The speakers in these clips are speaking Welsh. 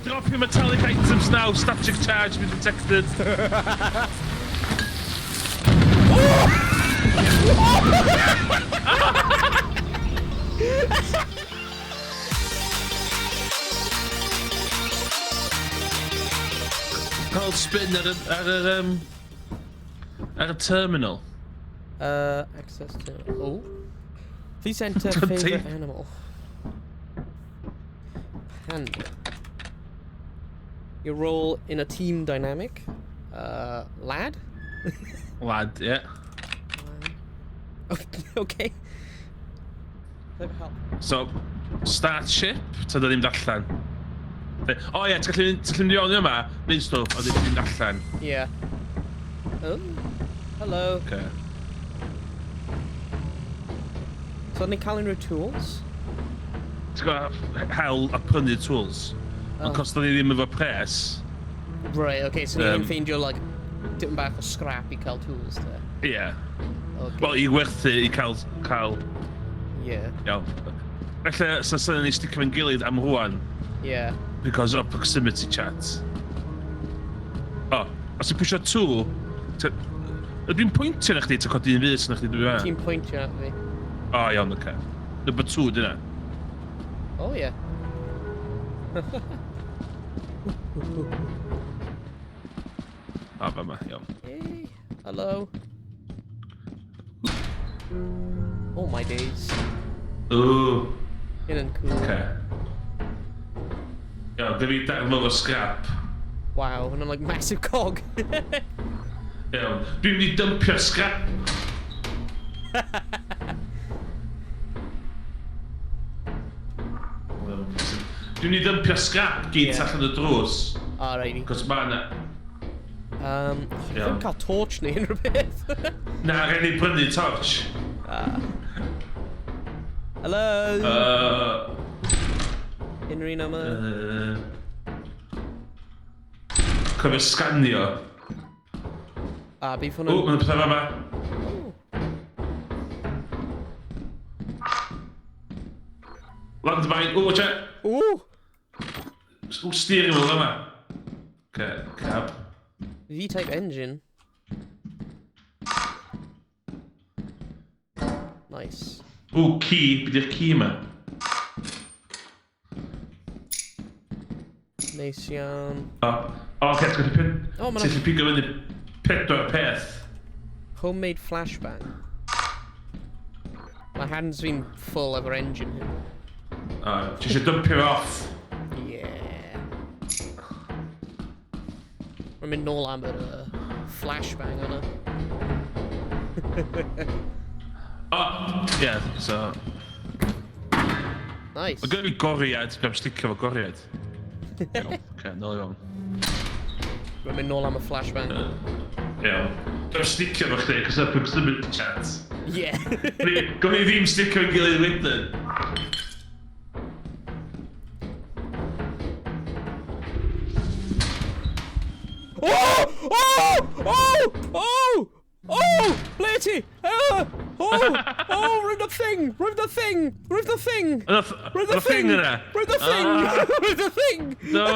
Drop your metallic items now, static charge be detected. Cael spin ar y, ar yr, um, ar y terminal. Access to... Oh. Please enter favourite animal. Panda. Your role in a team dynamic. Lad? Lad, yeah. Lad. Okay. Help. So, start ship, ta da ddim allan. O ie, ti'n gallu mynd i fewn yma, neud stwff, a ddim mynd allan. Yeah. Oh, hello. Okay. So, ni'n cael unrhyw tools? Ti'n gwybod, hel a prynu tools. Ond cos da ni ddim efo pres. Right, okay, so ni'n ffeindio, like, dipyn bach o scrap i cael tools, te. Ie. Yeah. Okay. Wel, i werthu, i cael... Yeah. Iawn. Felly, so sy'n ni sticio fe'n gilydd am rwan. Yeah. Because of proximity chat. O, os ti'n pwysio 2, ydw i'n pwyntio na chdi, ti'n codi un fus na chdi, dwi'n Ti'n pwyntio at fi. O, iawn, oce. Number 2, dyna. Oh, yeah. O, fa ma, iawn. Hey, hello. Oh my days. Ooh. Hyn yn cool. Okay. Iawn, dwi fi darn o scrap. Wow, hwnna'n like massive cog. Iawn, dwi'n mynd i dumpio scrap. Dwi'n mynd i dumpio scrap gyd allan y drws. Alrighty. Cos ma' na... Dwi'n cael torch neu unrhyw beth. Na, rhaid ni brynu torch. Hello? Unrhyw un yma? Cofio sganio. A, bydd hwnna'n... O, mae'n pethau fama. Landmine. O, watch out. O! O, steering wheel fama. Okay, cab. V-type engine. Nice. O, key. Be di'r key yma? Neis iawn. O, oce, ti'n gallu O, ma' 'na- ti'n gallu pigo fyny 4 peth. Homemade flashbang. Mae hands fi'n full efo'r engine hyn. O, ti eisiau dumpio off? Yeah. Mae'n mynd nôl am yr flashbang yna. O, ie, so... Nice. Mae gen i goriad, dwi'n sticio fo goriad. Iawn, oce, nôl i fewn. Mae'n mynd nôl am y flashbang. Iawn. Dwi'n sticio fo chdi, cos dwi'n symud chat. Yeah. Gwni ni ddim sticio yn gilydd wedyn. Oh! Oh! Oh! Oh! Oh! Ble ti? Oh! Oh! Rwyf the thing! Rwyf the thing! Rwyf the thing! Rwyf Yna the thing! thing yna? Rwyf the thing! Rwyf the thing! No!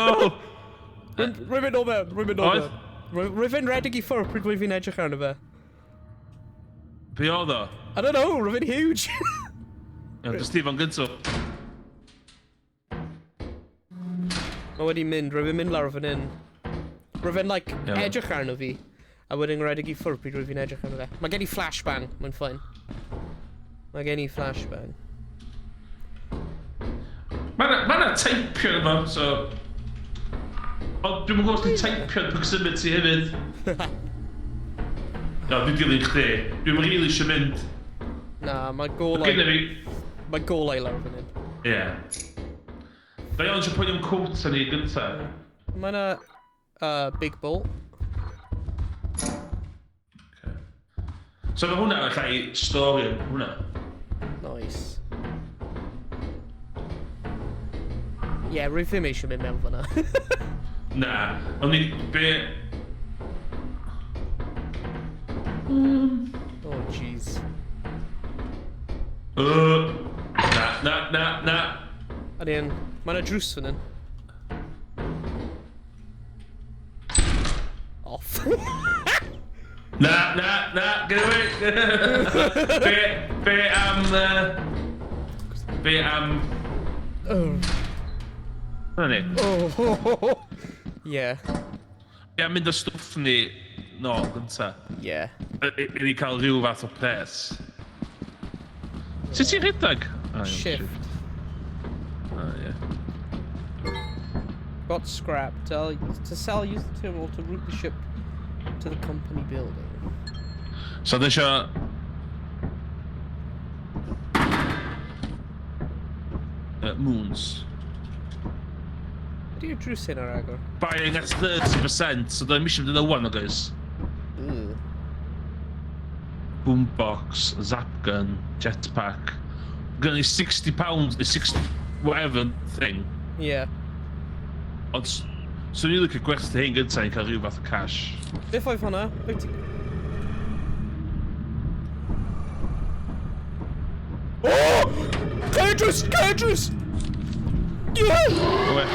Rwy'n mynd o mewn, rwy'n mynd o Oedd? mewn. Rwy'n fynd redeg i ffwrdd pryd rwy'n fi'n edrych arno fe. Be oedd o? I don't know, rwy'n huge. Iawn, dys ti fo'n gyntaf. Mae wedi mynd, rwy'n mynd lawr fan hyn. Rwy'n like, edrych arno fi. A wedyn rhedeg i ffwrdd pryd rwy'n fi'n edrych arno fe. Mae gen i flashbang, mae'n fine. Mae gen i flashbang. Mae 'na teipio yma, so... Ond dwi'm yn gwybod os ti'n teipio yn proximity hefyd. Na, dwi'n dilyn chdi. Dwi'm rili eisiau mynd. Na, mae golau... Gynna fi... Mae golau lawr fan hyn. Ie. Da iawn eisiau poeni am quota ni gynta. Mae 'na big bolt. Okay. So mae hwnna allai storio hwnna. Nice. Ie, yeah, rwyf ddim eisiau mynd mewn fyna. Na, ond ni... Be... Oh, jeez. Na, na, na, na. Ydyn, mae yna drws fan hyn. Na, na, na, get away! Be am... Be am... Oh. Dyna ni. Oh. Yeah. Be am mynd o stwff ni nôl gynta? Yeah. I ni cael rhyw fath o pres. Sut ti'n rhedeg? Oh, Shift. Oh, yeah. Got scrap. To sell, use the terminal to route the ship to the company building. So dwi isio... Moons. Ydy'r drws hyn ar agor? Buying at 30%, so dwi'n eisiau mynd yn y one, guys. Ooh. Boombox, zap gun, jetpack. Gynna ni £60, neu 60 whatever thing. Yeah. Ond, so ni'n licio gwerthu hyn gyntaf i cael rhyw fath o cash. Beth oedd hwnna? Wyt ti... Oh! Cael drws! Cael drws! Yeah! Owe.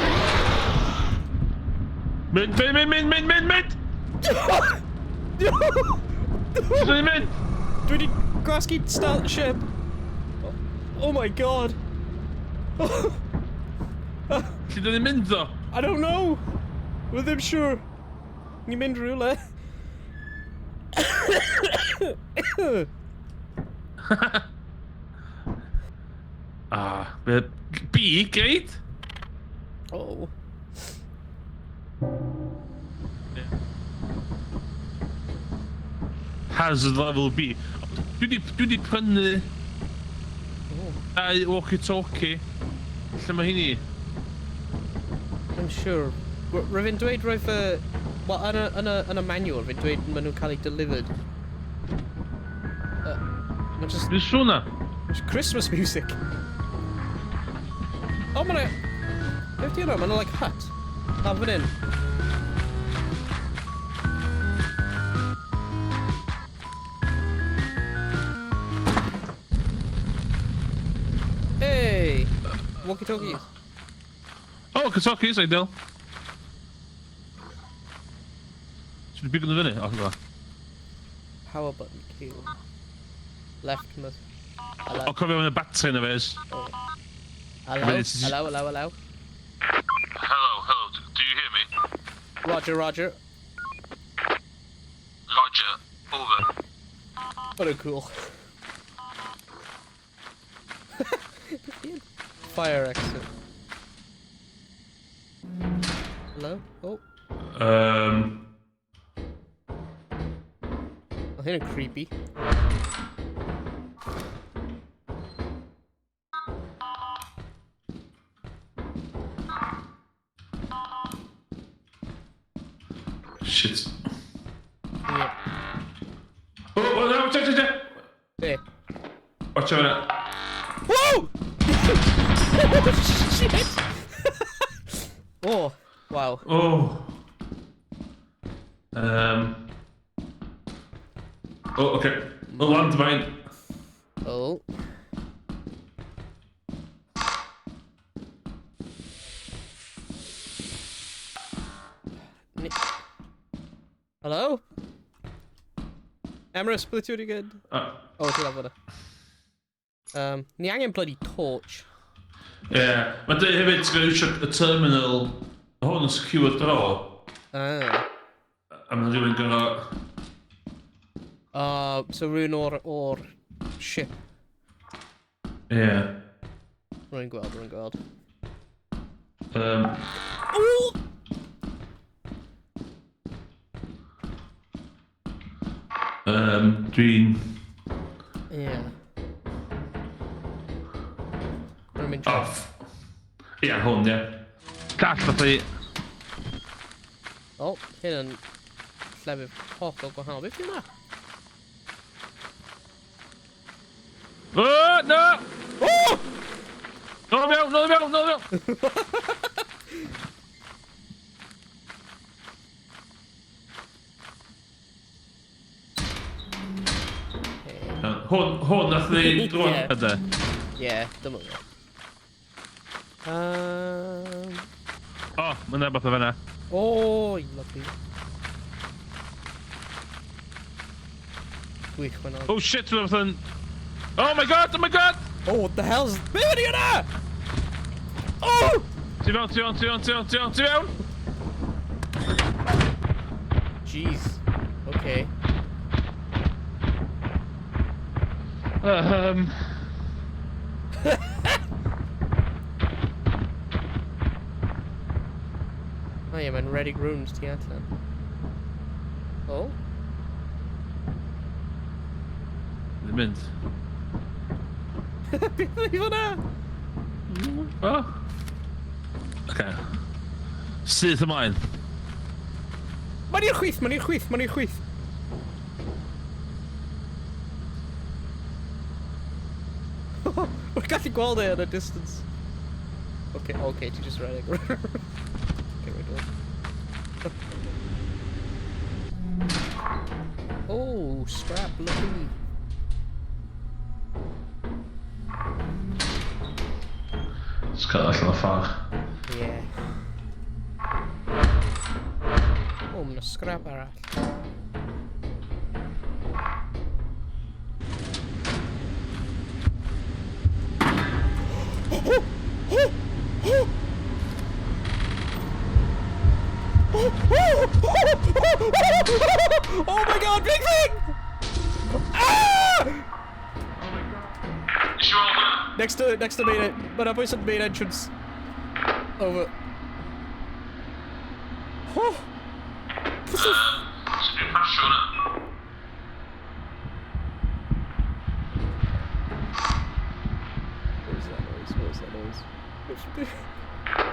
Mynd, mynd, mynd, mynd, mynd, mynd, mynd! Sut ni'n mynd? Dwi wedi gwasgu start ship. Oh my god. Lle dyn ni'n mynd ddo? I don't know. Rwy ddim siŵr. Ni'n mynd rhywle. Ah, B, great! Oh. Hazard level B. Dwi di prynu dau walkie-talkie. Lle mae hynny? I'm sure. Rwy'n dweud roedd y... Wel, yn y manual, rwy'n dweud maen nhw'n cael eu delivered. Mae'n just... Dwi'n sŵn na? It's Christmas music. Oh, mae'n... Beth di hwnna? Mae'n like hut. Na, fan hyn. Hey! Walkie-talkies. Oh, walkie-talkies, ideal. Should we pick nhw fyny? Oh, go. Power button Q. Left must... Hello. O, cofio mae'n y battery yna fe is. Oh. Hello, hello, hello, hello. Hello, hello, do you hear me? Roger, roger. Roger, over. What a cool. Fire exit. Hello? Oh. Oh, hyn yn creepy. Shit. Yeah. Oh, oh, no, watch out, watch out. Be? Watch out. Whoa! Shit! Oh, wow. Oh. Oh, okay. The landmine. Oh. Hello? Emrys, ble ti wedi gyd? Oh, ti'n lafod e. Ni angen bloody torch. Yeah. Mae'n dweud hefyd, ti'n gwneud iwsio y terminal, hwn yn secure draw. Ah. A mae'n rhywun gyda... So rhywun o'r ship. Yeah. Rwy'n gweld, rwy'n gweld. Oh! Dwi'n... Yeah. Rwy'n mynd Off. Ie, hwn, ie. Gall fath i... O, hyn yn llefydd hollol gwahanol. Beth yw hwnna? O, na! O! Nôl i mewn, nôl i mewn, nôl i mewn! Hwn nath ni drwodd Ie. ydy. Ie, dyma fo. O, mae yna beth o fan'na. O, lovely. Gwych, mae'n Oh shit, mae'n fatha'n... Oh my god, oh my god! Oh, what the hell's... Be wedi yna? Oh! Ti fewn, ti fewn, ti fewn, ti fewn, ti fewn, ti fewn! Jeez. Okay. O ie, mae'n redig rooms tu allan. Oh? Ddim mynd. Beth ydi hwnna? Oh. Okay. Syth ymlaen. Mae'n i'r chwith, mae'n i'r chwith, mae'n i'r chwith. Mae'n gallu gweld e yn y distance. Okay, ti just redig. Okay, right on. Oh, scrap, lovely. Just cael allan o ffordd. Yeah. Oh, mae'n scrap arall. Oh my god, big thing! Ah! Next to main, mae'n bwys at main entrance. Over. Oh! What the Sut dwi'n pasio hwnna? What was that noise? What was that noise?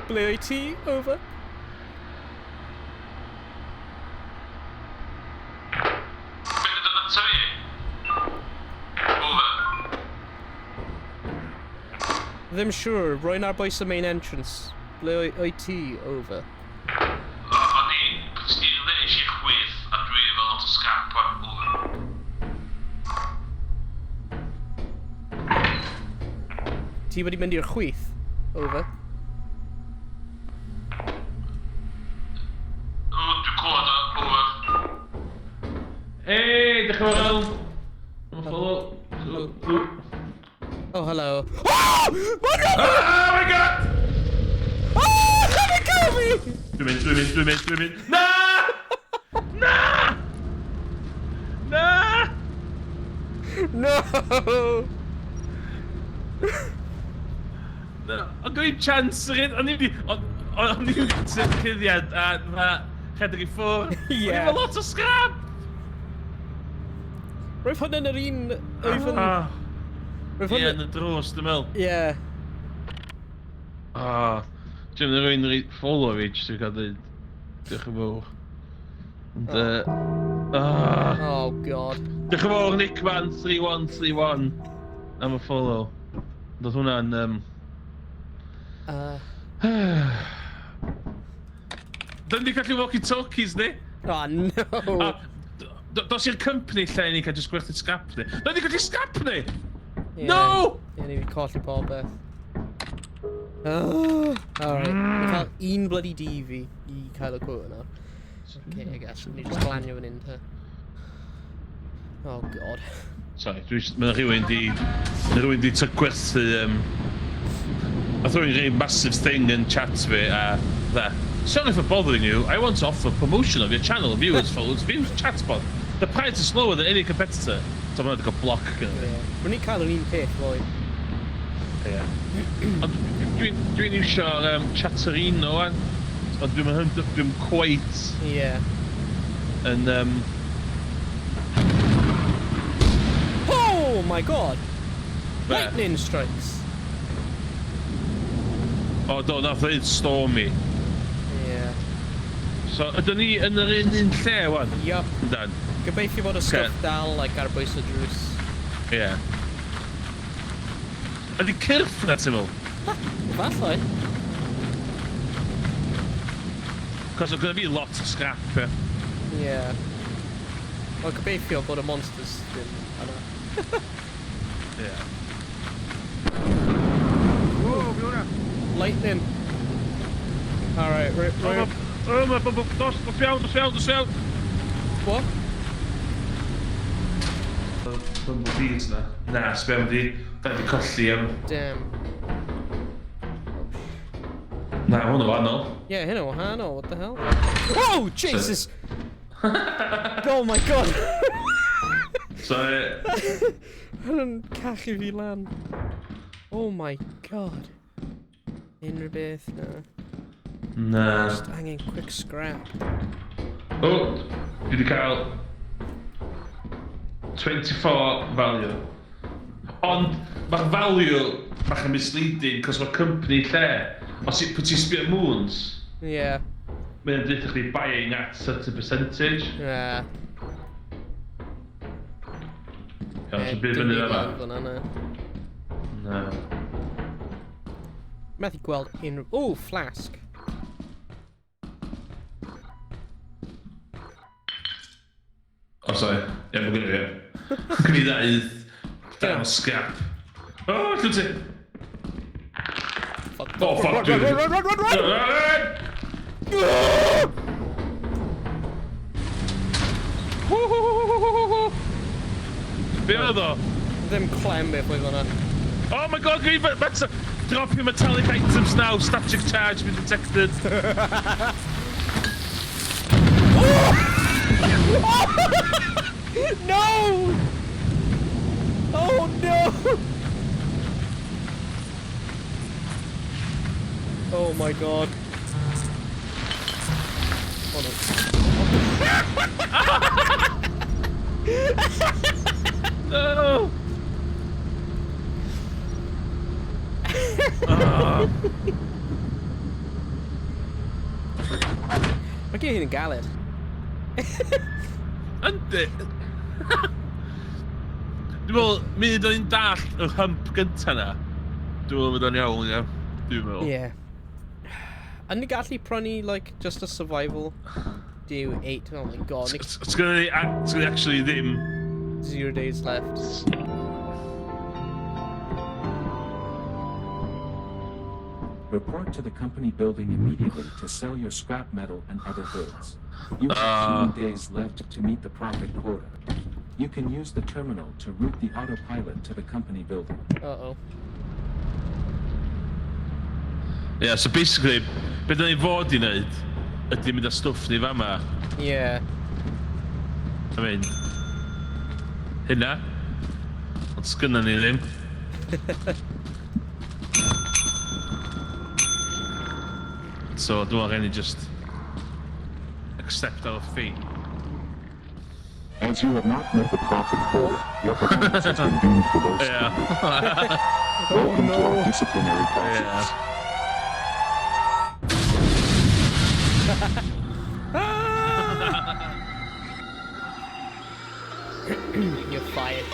Ble wyt ti? Over. Beth yn dod ato fi? Over. Ddim siŵr, rwy'n ar bwys y main entrance. Ble wyt ti? Over. O'n i, ti'n dde eisiau chwith, a dwi efo lot o scrap wan. Over. Ti wedi mynd i'r chwith? Over. O, dwi'n clywed o. Over. Hey, diolch yn fawr iawn. I'm a follow. Oh, hello. Oh! Mae'n Oh my god! Oh! Mae'n cael fi! Dwi'n mynd, dwi'n mynd, dwi'n mynd, dwi'n mynd. Na! Na! Na! No! Na, ond gwneud chance yr un, o'n i wedi, o'n i wedi cuddiad a fatha rhedeg i ffwrdd. Ie. O'n i efo lot o scrap! Roedd hwn yn yr un... Roedd hwn... Ah. Roedd Ie, hwn... yn y drws, dwi'n meddwl. Ie. Ah, dwi'n meddwl rwy'n rhaid follow fi, jyst i gael dweud. Diolch yn fawr. Ond, ah. Oh, god. Diolch yn fawr, Nickman3131 am y follow. Doedd hwnna'n... Dyn ni gallu walkie-talkies, ni? Oh, no! A, dos i'r company lle ni'n cael just gwerthu scrap ni. Dyn ni gallu scrap ni! Yeah. No! Ie, ni wedi colli popeth. Oh, alright. Ni cael un bloody D fi i cael y quote yna. Okay, I guess. Ni just glanio fan hyn te. Oh, god. Sorry, mae rhywun di... Mae rhywun di gwerthu... Nath rhywun rhoi massive thing yn chat fi a... Dda, "Sorry for bothering you, I want to offer promotion of your channel, viewers, followers, views, chatbot. The price is lower than any competitor." So mae'n cael block gyda fi. Yeah. Rwy'n ni'n cael yr un peth fwy. Ie. Ond dwi'n iwsio'r Chatterino wan. Ond dwi'n quite yn... Oh my god! Be? Lightning strikes! O, do, nath dweud stormy. Yeah. So, ydyn ni yn yr un un lle wan? Yup. Yndan? Gobeithio bod y stwff dal like, ar bwys y drws. Ie. Ydy cyrff na, ti'n meddwl? Efallai. Cos oedd gyda fi lot o scrap, ie. Yeah. Wel, gobeithio bod y monsters ddim yna. Ie. Whoa, be hwnna? Lightning. Alright, right, O, right. ma, o, ma, dos, dos fewn, dos fewn, dos fewn. What? Bumblebees na. Na, sbia wedi... Da wedi colli am. Damn. Na, hwn o wahanol. Yeah, hynna wahanol, what the hell? Oh, Jesus! Oh my God! Sorry. Hwnna'n cachu fi lan. Oh my God. Unrhyw beth, na. Na. Just angen quick scrap. O, dwi wedi cael 24 value. Ond mae'r value bach yn misleading, cos mae'r company lle, os pwy ti'n sbio moons, mae'n dweud chdi buying at certain percentage. Iawn, so bydd fyny yma. Fyna, na. Na. Methu gweld unrhyw. Oh, flask. Oh, sorry. Ie, mae gen i fi. Gen i ddau darn o scrap. Oh, lle ti? Fuck. Oh, fuck, Run, dude. run, run, run, run, run! Run! Woo-hoo-hoo-hoo-hoo-hoo! Be oedd o? Ddim clem beth oedd hwnna. Oh my God, green metal! Drop your metallic items now, static charge been detected. No! Oh no! Oh my God. Oh no. No! Ah. Mae gen i hyn yn galed. Yndi. Dwi'n meddwl, munud o'n i'n dallt yr hump gynta na. Dwi'n meddwl bod o'n iawn, ie. Dwi'n meddwl. Yeah. A ni gallu prynu, like, just a survival. Do 8. Oh my God. Sgynna ni actually ddim. 0 days left. Report to the company building immediately to sell your scrap metal and other goods. You have 7 days left to meet the profit quota. You can use the terminal to route the autopilot to the company building. Uh-oh. Yeah, so basically, be da ni fod i wneud ydy mynd â stwff ni fama. I mean, hynna. Ond sgynna ni ddim. So, dwi'n meddwl rhaid ni just accept our fate. As you have not met the profit quota, your performance has been deemed below standard. Welcome to our disciplinary process. You're fired.